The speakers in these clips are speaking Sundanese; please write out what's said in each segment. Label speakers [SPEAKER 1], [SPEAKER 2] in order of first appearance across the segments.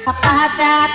[SPEAKER 1] Pacat.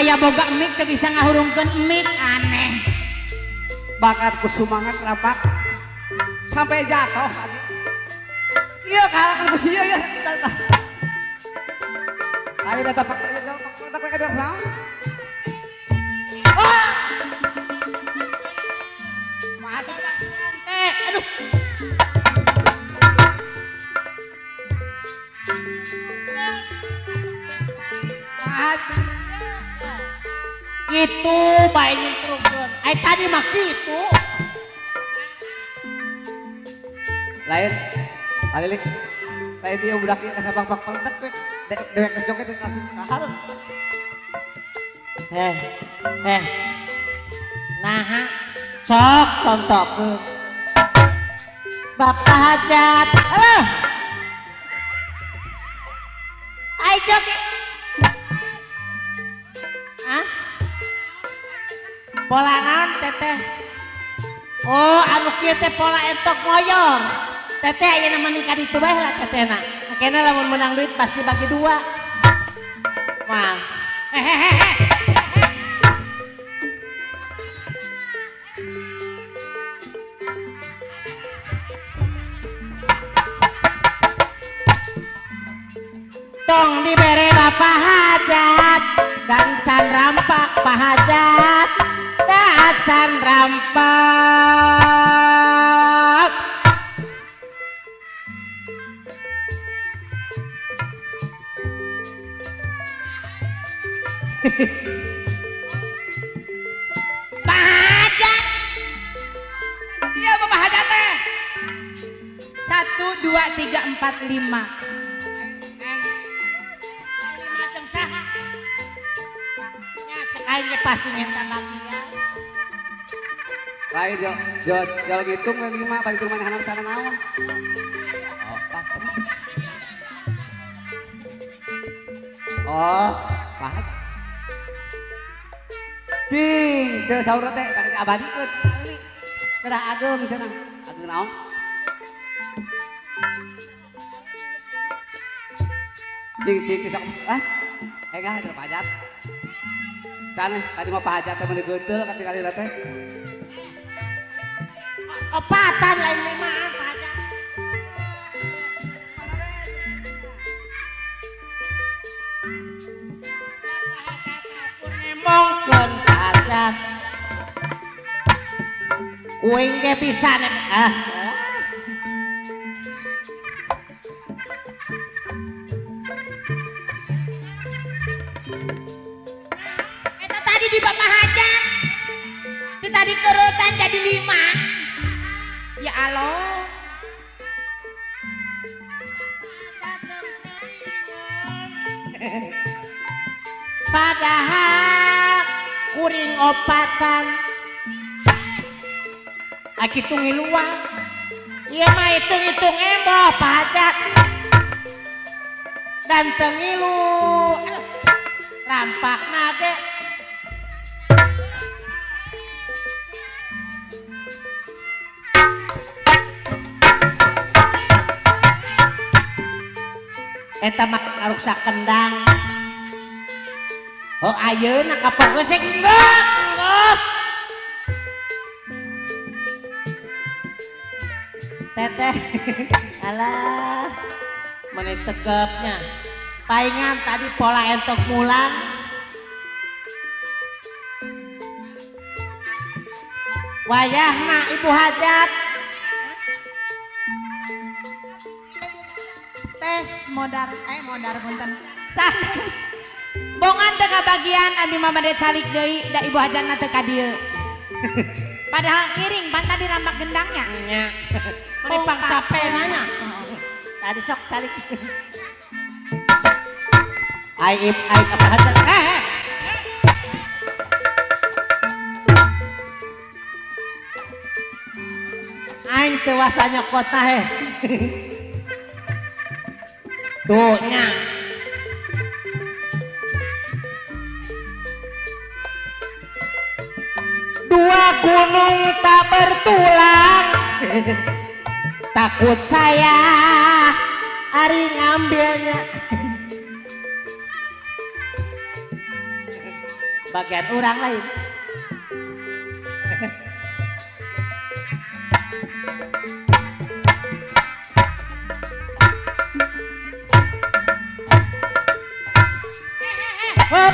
[SPEAKER 1] Aya boga mic teu bisa ngahurungkeun mic aneh.
[SPEAKER 2] Bakat ku sumangat rampak sampai jatuh. Iya kalah ku sia ya. Ayo datang pak pak pak naon? Ah!
[SPEAKER 1] Masuk teh. Aduh. Itu bae nyungkrungkeun. Ai tadi mah kitu.
[SPEAKER 2] Lain alilik. Lain dia budak ieu kasabang pak pangtek we. Dewek geus joget langsung kaharep.
[SPEAKER 1] Eh. Naha sok contohkeun. Bapak hajat. Alah. Ai joget. Hah? Pola naon teteh? Oh, anu kieu teh pola entok ngoyor. Teteh ayeuna mending ka ditu bae lah tetehna. Makena lamun menang duit pasti bagi dua. Wah. Hehehe. Tong dibere bapak hajat dan can rampak pak hajat dan can rampak. Pak hajat.
[SPEAKER 2] Iya bapak hajat teh.
[SPEAKER 3] 1 2 3 4 5.
[SPEAKER 1] Aing pasti nyata bagian.
[SPEAKER 2] Lain jo jo ngitung we 5 bari hitung manehna sana naon. Oh, paham. Cing, teu saur teh bari abadikeun. Kedah ageung cenah. Ageung naon? Cing cing cing sok ah. Engah teu pajat. Sana tadi mah Pak Hajat teh meuni geuteul katingali teh.
[SPEAKER 1] Opatan lain limaan Pak Hajat. Pak Hajat nemongkeun Pak Hajat. Uing ge bisa nek ah.
[SPEAKER 3] Tadi di Bapak Hajat itu tadi kerutan jadi 5. Ya Allah.
[SPEAKER 1] Padahal kuring opatan akitu ngiluan. Ieu mah hitung-hitung emboh Pak Hajat. Dan tengilu rampakna ge. Eta mah ngaruksak kendang. Oh ayeuna kapok geus geus. Teteh. Alah, meni tegepnya. Paingan tadi pola entok mulang. Wayahna Ibu Hajat.
[SPEAKER 3] Tes modar modar punten. Sanes. Bongan teu kabagian abdi mah bade calik deui da Ibu Hajatna teu ka dieu. Padahal ngiring pan tadi rampak gendangnya.
[SPEAKER 1] Nya. Meni pang capena nya. Tadi sok calik. Ai ai apa hajat? Aing teu wasa nyokot tah. Tuh nya. Dua gunung tak bertulang. Takut saya ari ngambilnya. Bagian orang lain. Hop.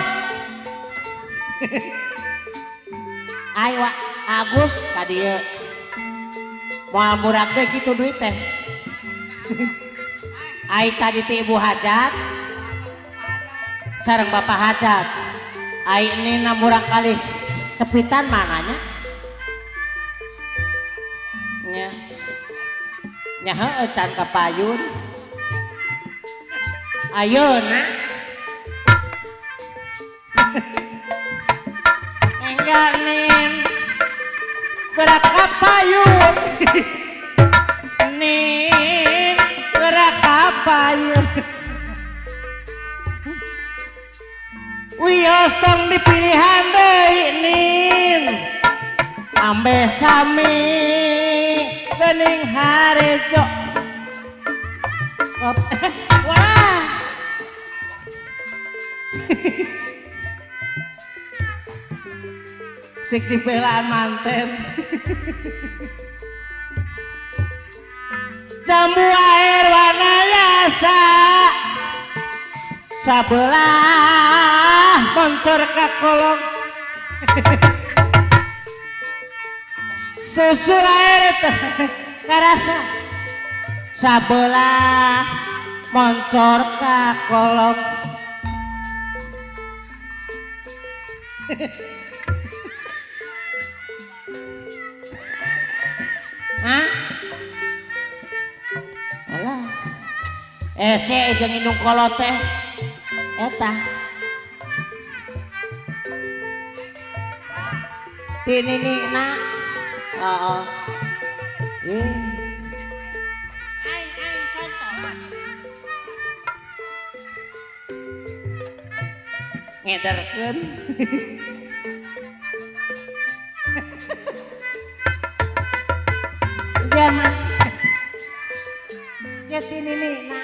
[SPEAKER 1] Ayo Agus tadi moal murag teh kitu duit teh. Ai tadi teh ibu hajat sareng bapak hajat. Ai nina murang kali sepitan mananya? Nya. Nya heueuh can kapayun. Ayeuna enggak nin gerak kapayun. Nin gerak kapayun. Wios tong dipilihan deui nin. Ambe sami geuning harejo. Wah. Sik dipelaan manten. Jambu air wanayasa sabelah moncor ka kolong. Susu air karasa sabelah moncor ka kolong. Hah? Alah. Ese jeung indung kolot teh. Eta. Ti ninina. Heeh. Aing aing contoh. Ngederkeun. Iya mah. Ya ti ninina.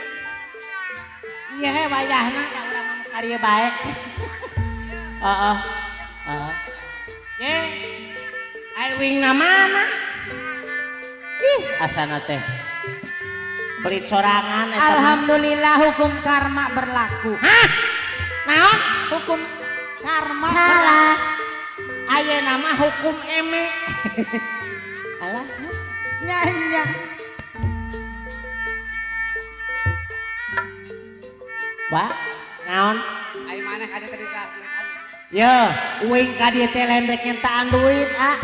[SPEAKER 1] Iya he wayahna da urang mah karya bae. Heeh. Heeh. Ye. Ai wingna mana? Ih, asana teh. Pelit sorangan eta.
[SPEAKER 3] Alhamdulillah hukum karma berlaku.
[SPEAKER 1] Hah? Naon?
[SPEAKER 3] Hukum karma
[SPEAKER 1] salah. Ayeuna mah hukum eme. Alah.
[SPEAKER 3] Nya nya.
[SPEAKER 1] Wah, naon?
[SPEAKER 2] Ai maneh ka dieu tadi tah.
[SPEAKER 1] Yo, uing ka dieu teh lain rek nyentaan duit, ah.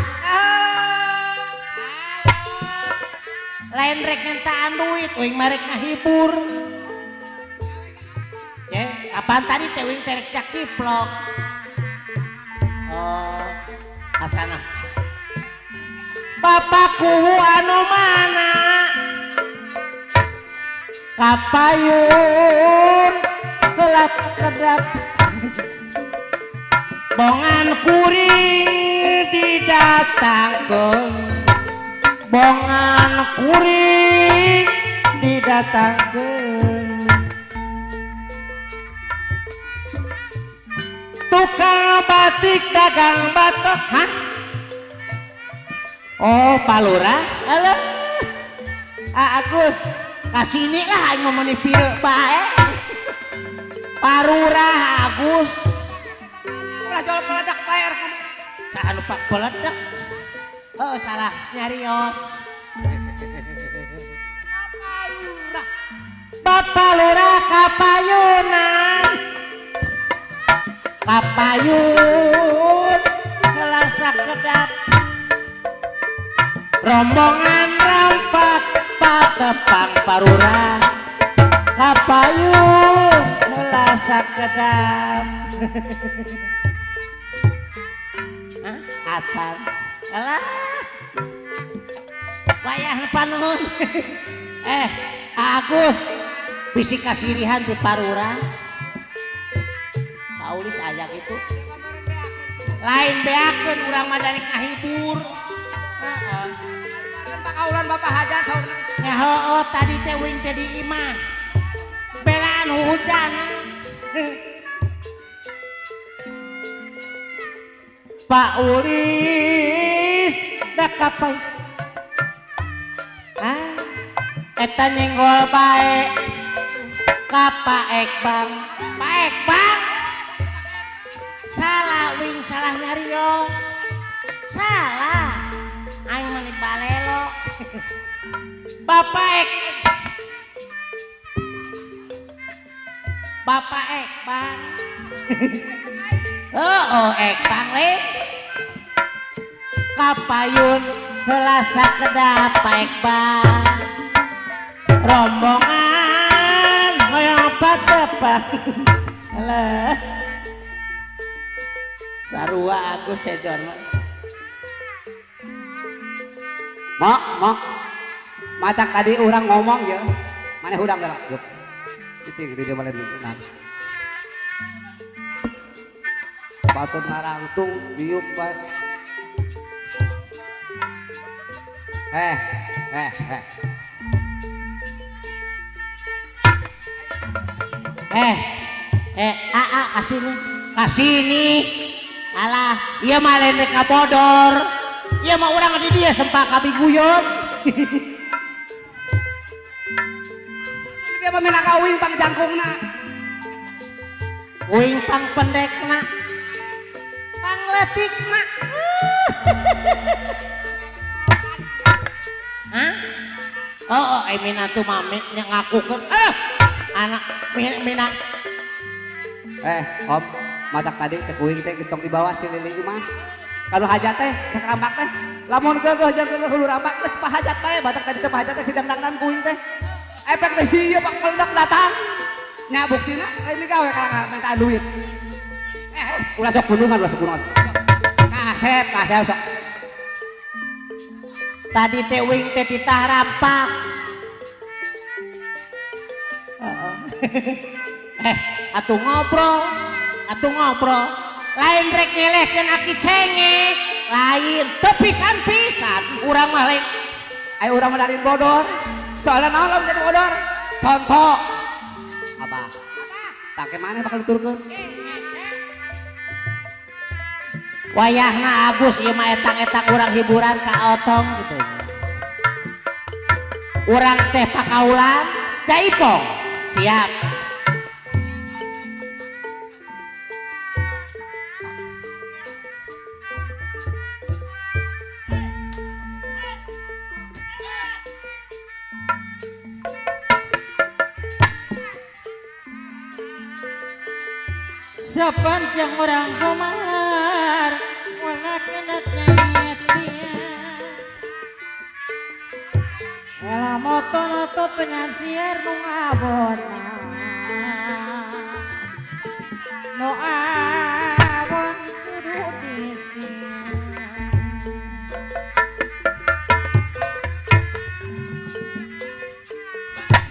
[SPEAKER 1] Lain rek nyentaan duit, uing mah rek ngahibur. Ye, apaan tadi teh uing teh rek cak kiplok. Oh, asana. Bapak kuwu anu mana? Kapayun heula kedap. Bongan kuring didatangkeun. Bongan kuring didatangkeun. Tukang batik dagang batok. Hah? Oh, Palura. Halo. Ah, Agus, kasini lah aing mah meuni pieu bae. Parurah Agus.
[SPEAKER 2] Ulah jual peledak bae rek ngomong.
[SPEAKER 1] Saha nu pak peledak? Heuh, salah nyarios.
[SPEAKER 2] Bapak Lurah.
[SPEAKER 1] Bapak Lurah kapayunan. Kapayun heula sakedap. Rombongan rampak patepang parurah kapayun heula sakedap. Hah? Acan. Alah. Wayah panuhun. Agus bisi kasirihan di parurah. Paulis aya kitu. Lain beakeun urang mah darek ngahibur. Heeh.
[SPEAKER 2] Pakaulan Bapak Hajat saurna.
[SPEAKER 1] Ya heueuh tadi teh uing teh di imah. Belaan hujan. Pak Uris da kapai. Ah, eta nyenggol bae ka Pak Ekbang. Pak Ekbang. Salah wing salah nyarios. Salah. Aing mah balelo. Bapak Ek. Bapak Ekbang. Oh, Ekbang le. Kapayun heula sakedap Pak Ekbang. Rombongan hoyong patepang. Alah. Sarua Agus sejon.
[SPEAKER 2] Mak, mak. Mata tadi orang ngomong ya. Mana hudang gerak? Yuk. Cicing di dia balen. Patut ngarangtung biuk bae. Eh, eh, eh.
[SPEAKER 1] Eh, eh, aa kasini. Kasini. Alah, ieu mah lain rek ngabodor. Ieu mah urang di dieu sempak kabi guyon.
[SPEAKER 2] Dia mah mina ka uing pang jangkungna.
[SPEAKER 1] Uing pang pendekna. Pang leutikna. Hah? Oh, oh, mina tuh mah ngakukeun. Aduh, anak mina.
[SPEAKER 2] Eh, Om, matak tadi cek uing teh geus tong dibawa si Lili mah. Kalau hajat teh, cek rambak teh. Lamun geugeuh jeung geugeuh hulu rambak geus pahajat bae, batak tadi teh pahajat teh sidang dangdan ku uing teh. Efek teh si ieu pak meledak datang. Nya buktina ini gawe kana minta duit. Eh, ulah sok gunungan, ulah sok gunungan. Kasep, kasep sok.
[SPEAKER 1] Tadi teh uing teh titah rampak. Heeh. Eh, atuh ngobrol, atuh ngobrol. Lain rek ngelehkeun aki cengek, lain teu pisan-pisan urang mah lain.
[SPEAKER 2] Ayo urang mah dari bodor. Soalnya naon lamun jadi bodor? Contoh. Abah. Tak ke mana bakal diturunkeun?
[SPEAKER 1] Wayahna Agus ieu mah etang-etang urang hiburan ka otong gitu. Urang teh pakaulan caipong siap.
[SPEAKER 4] Sepanjang orang komar Ela moto penyasier nu ngabona nu abon kudu disiar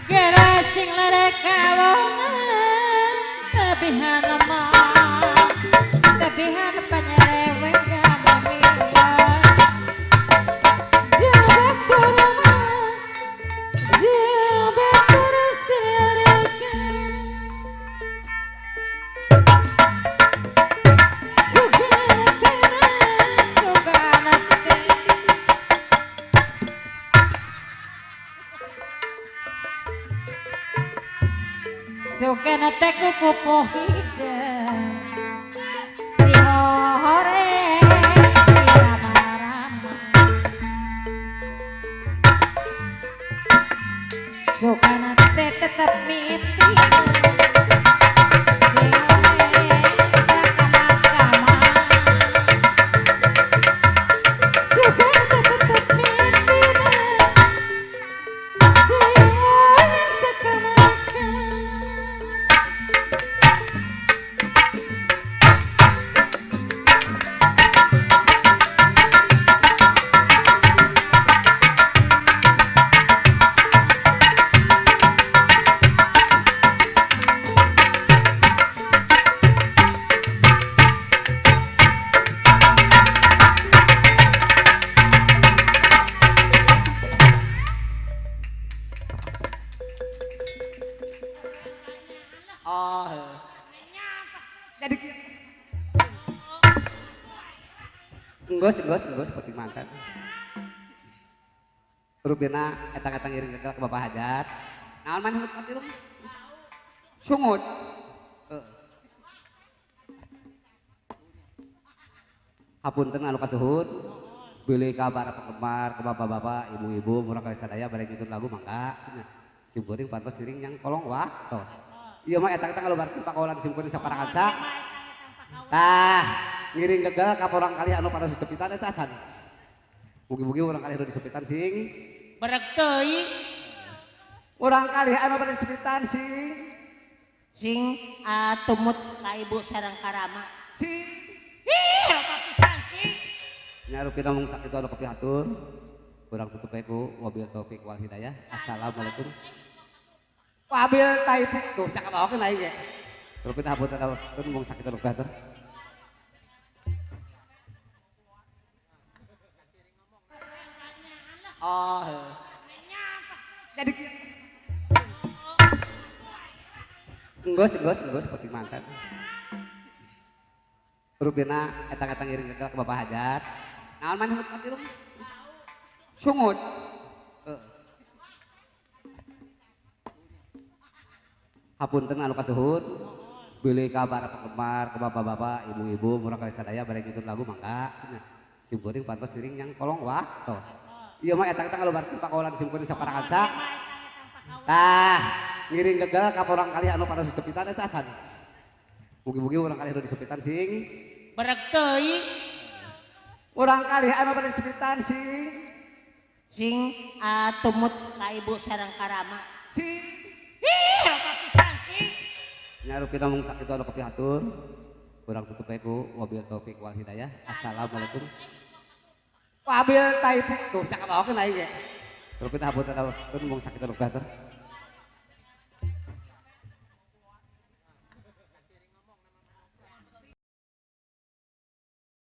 [SPEAKER 4] Gera sing lerek kawongan tabihan mah tabihan panyeleweng gamomiwa Sugana teh kupu hideung si hore si rama-rama Sugana teh tetep miti si hore sakama-kama Sugana teh tetep miti si hore sakama-kama.
[SPEAKER 2] Oh. Jadi Enggeus enggeus enggeus penting manten. Rupina etang-etang ngiring gagal ke bapak hajat. Naon maneh nu mati rumah? Sungut. Hapunten anu kasuhun. Bilih ka para penggemar, ke bapak-bapak, ibu-ibu, murang kali sadaya bari nyuntun lagu mangga. Sim kuring pantos ngiring yang kolong wah tos. Ieu mah etang-etang ngalubarkeun pakawalan sim kuring saparakanca. Tah, ngiring gagal ka urang kali anu paros disepitan eta acan. Mugi-mugi urang kali anu disepitan sing
[SPEAKER 1] berek teuing.
[SPEAKER 2] Urang kali anu paros disepitan sing
[SPEAKER 1] sing tumut ka ibu sareng karama.
[SPEAKER 2] Sing
[SPEAKER 1] ih loba pisan sing.
[SPEAKER 2] Nya rupina mung sakitu anu kapihatur. Urang tutup bae ku wabil taufik wal hidayah. Assalamualaikum. Wabil taufik tuh cakap bawakeun aing ge. Rupina hapunten mung sakitu anu kapihatur. Oh, jadi enggeus enggeus enggeus penting manten. Rupina etang-etang ngiring gagal ke bapak hajat. Naon maneh nu mati rumah? Sungut. Hapunten anu kasuhun. Bilih ka para penggemar, ke bapak-bapak, ibu-ibu, murang kali sadaya bari nyuntun lagu mangga. Sim kuring pantos ngiring yang kolong wah tos. Ieu mah etang-etang ngalubarkeun pakawalan sim kuring saparakanca. Tah, ngiring gagal ka urang kali anu paros disepitan eta acan. Mugi-mugi urang kali anu disepitan sing
[SPEAKER 1] berek teuing.
[SPEAKER 2] Urang kali anu paros disepitan sing
[SPEAKER 1] sing tumut ka ibu sareng karama.
[SPEAKER 2] Sing
[SPEAKER 1] ih loba pisan sing.
[SPEAKER 2] Nya rupina mung sakitu anu kapihatur. Urang tutup bae ku wabil taufik wal hidayah. Assalamualaikum. Wabil taufik tuh cakap bawakeun aing ge. Rupina hapunten mung sakitu anu kapihatur.